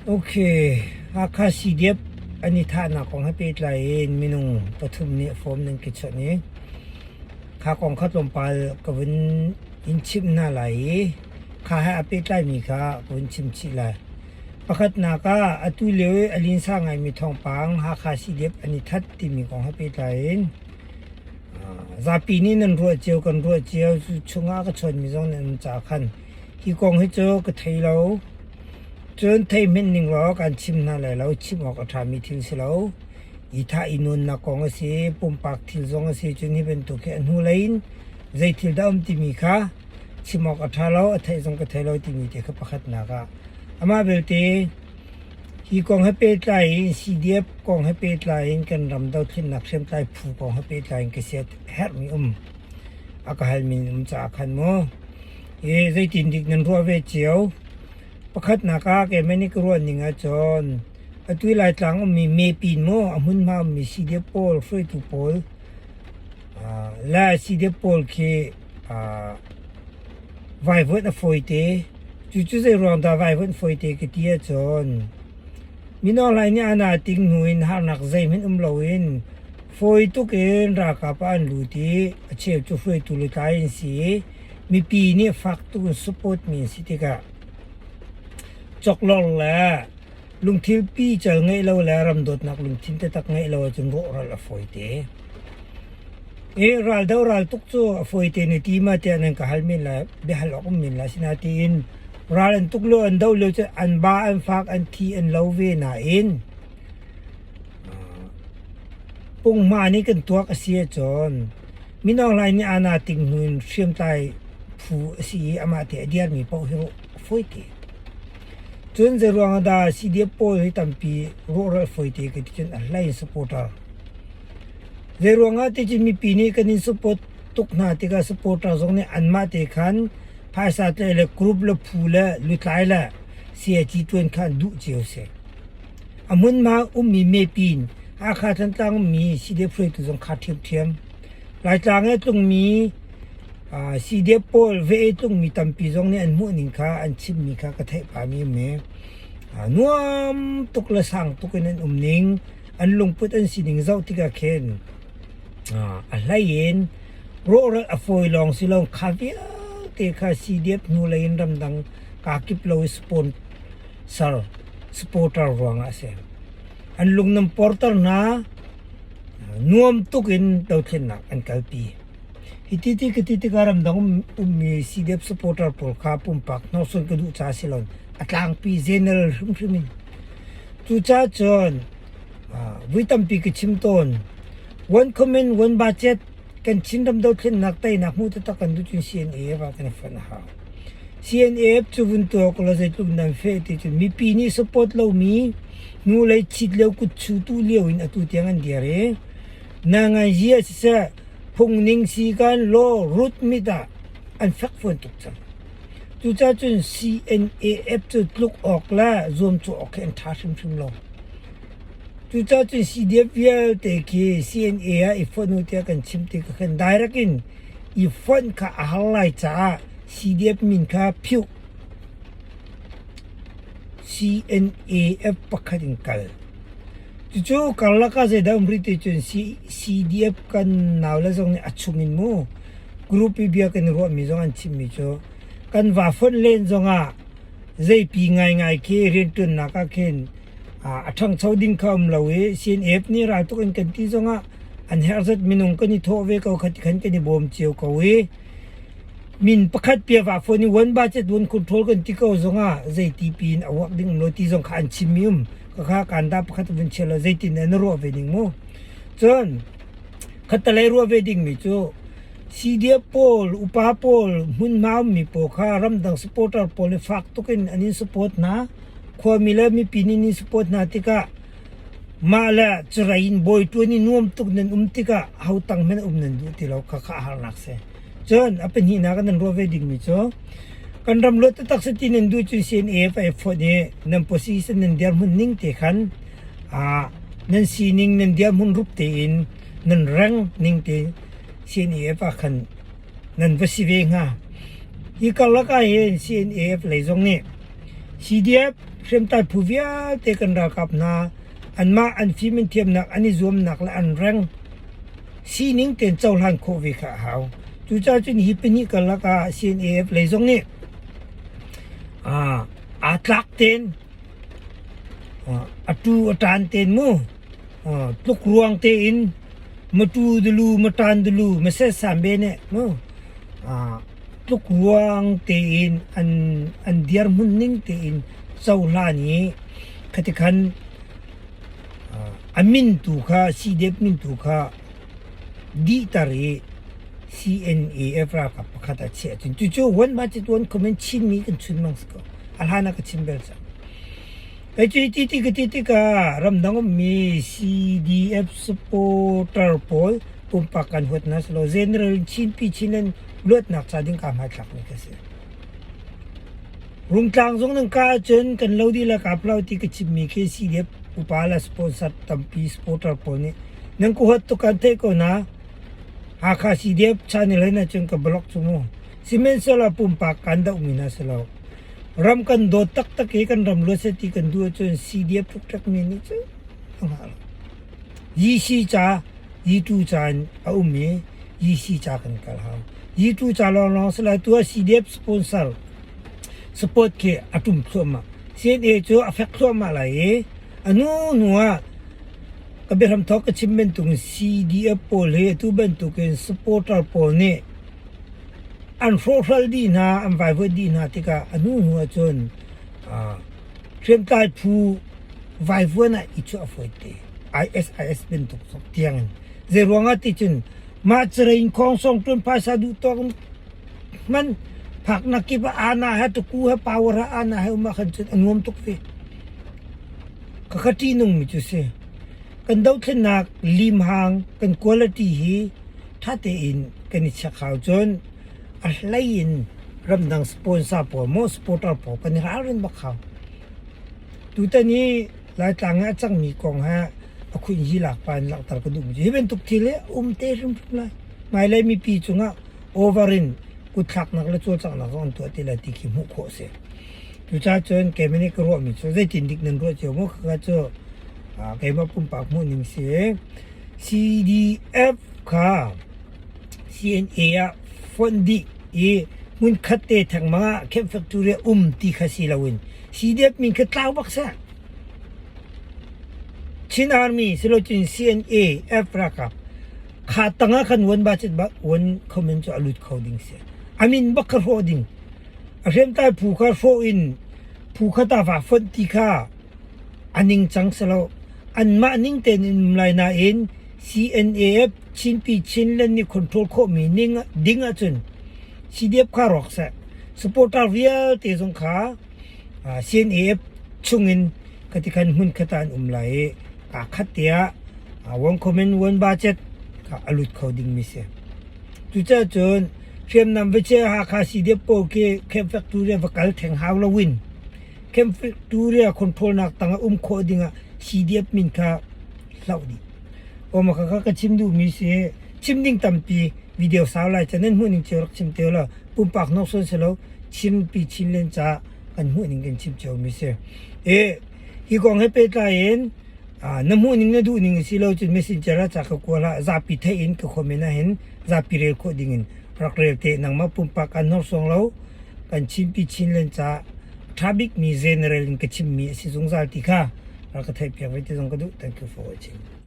Ok, Hakha CDF an i thahnak kong he pehtlai in minung pathum nih form nan ka chawnh i kha kong kha tlawmpal ka vun in chimh hna lai i kha he a pehtlaimi kha ka vun chim chih lai. Pakhatnak ah atu lio i a linsa ngaimi thawngpang Hakha CDF an i that timi kong he pehtlai in zapi nih nan ruah cio kan ruah cio cu chungah ka chawnmi zong nan um caah khan hi kong hi cu ka thei lo. Cun thei hmenh ning law kan chim hna lai lo, chim awk a ṭhami thil si lo. I thah i nunnak kong a si, pumpak thil zong a si, cun hi bantuk hi a hnulei in zei thil dah um timi kha chim awk a ṭha lo, a theih zong ka thei lo timi te kha pakhatnak ah. Amah belte, hi kong he pehtlai in CDF kong he pehtlai in kan ram dothlennak hriamtlai phu kong he pehtlai in ka sia herhmi um a ka halmi um caah khan mu. I zeitin dik nan ruah ve cio? Pakhatnak ah keimah nih ka ruah ning ahcun atu Laitlang ummi mepin maw a hmunhma ummi CDF pawl hruaitu pawl le CDF pawl khi vaivuanh a fawite. Cucu zeiruang dah vaivuanh fawite ka ti ahcun mino hlai nih an aa ting hnu in harnak zeihmanh um loin fawi tuk in ralkap ah an lut i a cheu cu hruaitu lutlai an si i mipi nih fak tuk in support mi an si tikah chawklor le lungthil pical ngeih lo le ram dawtnak lungthin taktak ngeih lo ahcun rawhral a fawi te. I raldo ral tuk cu a fawi te na ti ma tiah nan ka hal men lai biahal awk um men lai sinain ral an tuk lio an do lio cu an ba an fak an thi an lo ve nain punghma nih kan tuak a si ahcun Mino Hlai nih Anna ting hnu in hriamtlai phu a si i amah te a dirmi paoh hi a fawi te. Cun zeiruang ah dah CDF pawl hi tampi rawhral fawi te ka ti cun a hlei in supporter. Zeiruang ah ti cun mipi nih kan in support tuk hna tikah supporter zong nih anmah te khan phaisa tlaih le group le phu le lutlai le CIC tuan kha an duh cio si. A hmunhma ummi mepin Hakha Thantlang ummi CDF hruaitu zong kha ṭhiamṭhiam. Laitlang i a tlungmi CDF pawl ve i tlungmi tampi zong nih an hmuhning kha an chimmi kha ka theih pahmi um i nuam tuk le sang tuk in an umning, an lungput an sining zoh tikah khin a hlei in rawhral a fawi lawng si lo kha vialte kha CDF hnulei in ramdang kakip lo i sponsor supporter ruangah a si. An lungnam porter hna nuam tuk in dothlennak an kalpi. Hi ti ti ka ti tikah ramdang ummi CDF supporter pawl kha pumpak hnorsuan ka duh ca si lo a tlangpi general hrimhrim in. Cucaah cun vui tampi ka chim tawn. One comment, one budget kan Chinram dothlennak teinak hmuh taktak kan duh cun CNA ah kan i fonh a hau. CNAF cu vun tuah ko law zeitluk nan feh ti cun mipi nih support lomi hnulei chit lio kutchu tu lio in atu tiang an dir i na ngai zia siseh phungning sikan law root mit ah an fek fuan tuk cang. Cucaah cun CNAF cu tluk awk le zuamcawh awk khi an ṭha hrimhrim lo. Cucaah cun CDF vialte khi CNA ah i fonh u tiah kan chim ti ka khan direct in i fonh kha a har lai caah CDF min kha phiuh. CNAF pakhat in kal. Cucu karlak ah zeidah um rih ti cun CDF kan naule zong nih a chung in mu group i bia kan i ruahmi zong an chimmi cu kan va fonh len zongah zeipi ngaingai khi rianṭuannak ah khin a ṭhangcho ding kha um lo i CNF nih raltuk in kan ti zongah an herh zat minung kan i thawh ve ko kha ti khan kan i bawm cio ko i min pakhat pia va phone i one budget one control kan ti ko zongah zeiti piin a work ding um lo ti zong kha an chimmi um ka kha kanda pakhat vun chia lo zeitin na ruah ve ding mu cun khatalei ruah ve ding mi cu CDF pawl upa pawl hmunhma ummi pawl kha ramdang supporter pawl nih fak tuk in an in support hna khuami le mipi nih in support hna tikah Mah le curei in bawi ṭuan i nuam tuk nan um tikah ho tang hmanh um nan duh ti lo kha kha a harnak si. Cun a pahnihnak ah nan ruah ve dingmi cu kan ram luat taktak si ti nan duh cun CNA ai fonh i nan position nan dirhmun ning te khan aa nan sining nan dirhmun rup tein nan reng ning te CNAF ah khan nan va si ve hnga. Hi karlak ah hin CNAF lei zong nih. CDF hriamtlai phu vialte kan ralkap hna anmah an fim an thiamnak an i zuamnak le an reng sining tein cohlan khawh ve kha a hau. Cucaah cun hi pahnih karlak ah CNAF lei zong nih aa tlak tein a tu a ṭan tein mu tlukruang tein matu dulu matan dulu maset sambe nih mu tlukruang tein an an dirhmun ning tein cohlan i khatikhan a min tu kha CDF min tu kha dihter i CNAF ralkap pakhat a chiah cun cucu one budget one comment Chinmi kan chunmang si ko. A hlan ah ka chim bel cang. Kei cu ti ti ka ti tikah ramdang ummi CDF supporter pawl pumpak kan huat hna selaw general in Chinpi Chinland luatnak ca ding kaa hmaithlak mi ka si. Rungtlang zong nan ka ahcun kan lo dih le kap lo ti ka chimmi khi CDF upa le sponsor tampi supporter pawl nih nan ka huat tuk kan theih ko na. Hakha CDF channel he na cun ka block cu mu. Sihmanhsehlaw pumpak kan dohmi hna si lo. Ram kan dawt taktak i kan ram luat seh ti kan duh ahcun CDF ṭukṭek mi nih cun a hngah lo. Yisi ca, Yitu ca in a um i Yisi ca kan kal hau. Yitu ca lawnglawng si lai tu ah CDF sponsor support khi a ṭum thluahmah. CNA cu a fek thluahmah lai i a hnu hnu ah ka biahram thawk ka chim bantukin CDF pawl hi atu bantukin supporter pawl nih an hrawhhral dih hna, an vaivuanh dih hna tikah a hnu hnu ahcun hriamtlai phu vaivuan ah i chuah a fawi te. ISIS bantuk zong tiang in. Zei ruangah ti cun mah carein khawngsawng ṭuan phaisa duh tawk hman phaknak kip ah ana he tuku he power he ana he um ah khan cun a nuam tuk ve. Khakha ṭihnungmi cu si. Kan dothlennak limhang kan quality hi ṭha tein kan i check hau cun a hlei in ramdang sponsor pawl maw supporter pawl kan i ralrin bak hau. Tutan i Laitlang i a cangmi kong he a khuinzi lak pa in langhter ka duhmi cu hi bantuk thil hi a um te hrimhrim lai. Hmailei mipi cungah over in kutthlaknak le cawlcanghnak zong an tuah ti lai ti khi hmuh khawh a si. Cucaah cun keimah nih ka ruahmi cu zeitin dik nan ruah cio maw khakha cu keimah pumpak hmuhning si. CDF kha CNA ah fonh dih i hmunkhat te thengmang ah camp factory ah um ti kha si loin CDF min kha tlau bak seh. Chin Army silocin CNA F ralkap kha tangah khan one budget ba one comment cu a lut kho ding si. A min bak kha hrawh ding. A hriamtlai phu kha hrawh in phu kha ta va fonh ti kha a ningcang si lo. Anmah ning tein in um lai nain CNAF Chinpi Chinland nih control khawhmi ning ding ahcun CDF kha rawk seh. Supporter vialte zong kha CNAF chungin khatikhan hmun khat ah an um lai i kaa khat tiah one comment one budget kha a lut kho dingmi si. Cucaah cun hriamnam va chia Hakha CDF pawl khi camp factory va kal theng hau loin camp factory control nak tangah um khawh dingah CDF min kha hloh dih. Aw kha ka chim duhmi si chim ding tampi video sau lai ca nan hmuh ning cio rak chim te law pumpak nokson si lo Chinpi Chinland ca kan hmuh ning kan chim cio mi si. E hi kong he pehtlai in na hmuh ning na duh ning si lo cun messenger ah ca ka kual ah zapi theih in ka comment ah hin zapi rel khawh ding in rak rel te nangmah pumpak kan hnorsuang lo kan Chinpi Chinland ca tha bik mi general in ka chim mi a si zungzal ti kha rak ka theih piak ve ti zong ka duh. Thank you for watching.